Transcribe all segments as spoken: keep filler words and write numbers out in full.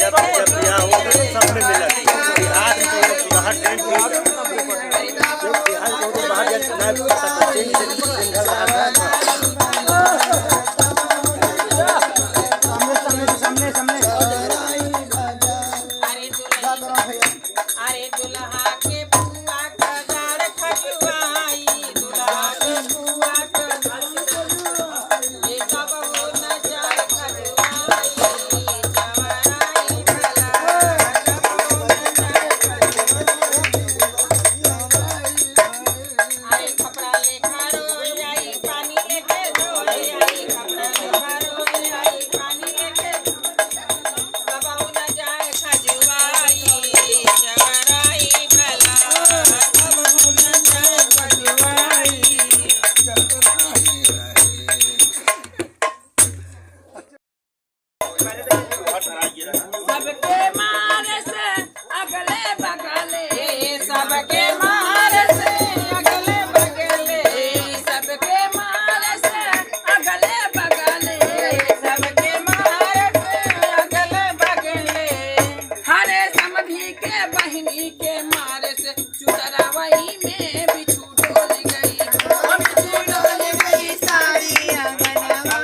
जब, जब बियाह होता तो सब में मिला। बिहार में तो बाहर डेढ़ फीट, जब बिहार में तो बाहर जब ना सिंगल रहा था। सामने, सामने, सामने, सामने। अरे दुल्हा के बुआ का गाड़ खजुआई, दुल्हा के बुआ का गाड़ खजुआई, ये सब हो न जाए खजुआई, जवराई भला, सब हो न जाए खजुआई। अरे खपड़ा लेखा रोई आई, पानी लेके धोई आई, खपड़ा लेखा रोई आई, पानी लेके सबके मारे से अगले बगले, सबके मारे से अगले बगले, सबके मारे से अगले बगले, सबके मारे से अगले बगले। हरे समधी के बहिनी के मारे से चुतरावई में बिच्छू डोल गई, ओ बिच्छू डोल गई सारी अंगनवा।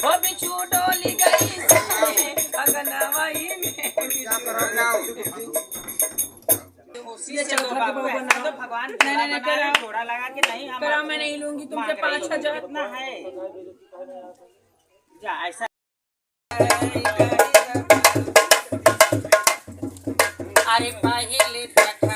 ओ बिच्छू डोल गई सारी अंगनवा में। ये चलो, बाबू, बाबू, ऐसा तो भगवान नहीं, नहीं, नहीं, घोड़ा लगा के नहीं, हम करा, मैं नहीं लूंगी तुमसे पाँच हजार। कितना है? जा, ऐसा। अरे पहिले देखा